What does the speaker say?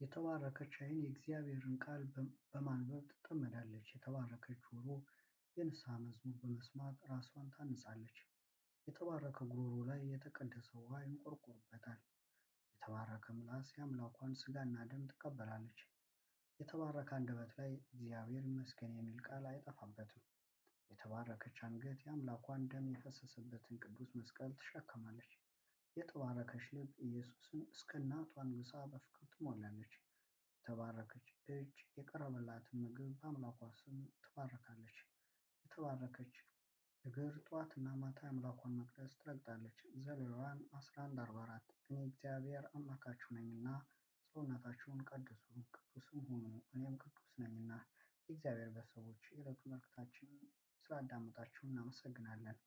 የተባረከች ዓይን የእግዚአብሔርን ቃል በማንበብ ትጠመዳለች። የተባረከች ጆሮ የንስሐ መዝሙር በመስማት ራስዋን ታንጻለች። የተባረከ ጉሮሮ ላይ የተቀደሰ ውሃ ይንቆረቆርበታል። የተባረከ ምላስ የአምላኳን ሥጋና ደም ትቀበላለች። የተባረከ አንደበት ላይ እግዚአብሔር ይመስገን የሚል ቃል አይጠፋበትም። የተባረከች አንገት የአምላኳን ደም የፈሰሰበትን ቅዱስ መስቀል ትሸከማለች። የተባረከች ልብ ኢየሱስን እስከ እናቱ አንግሳ በፍቅር ትሞላለች። የተባረከች እጅ የቀረበላትን ምግብ በአምላኳ ስም ትባርካለች። የተባረከች እግር ጠዋትና ማታ የአምላኳን መቅደስ ትረግጣለች። ዘሌዋውያን 11:44 እኔ እግዚአብሔር አምላካችሁ ነኝና ሰውነታችሁን ቀድሱ ቅዱስም ሁኑ እኔም ቅዱስ ነኝና። የእግዚአብሔር ቤተሰቦች የዕለቱ መልእክታችንን ስላዳመጣችሁ እናመሰግናለን።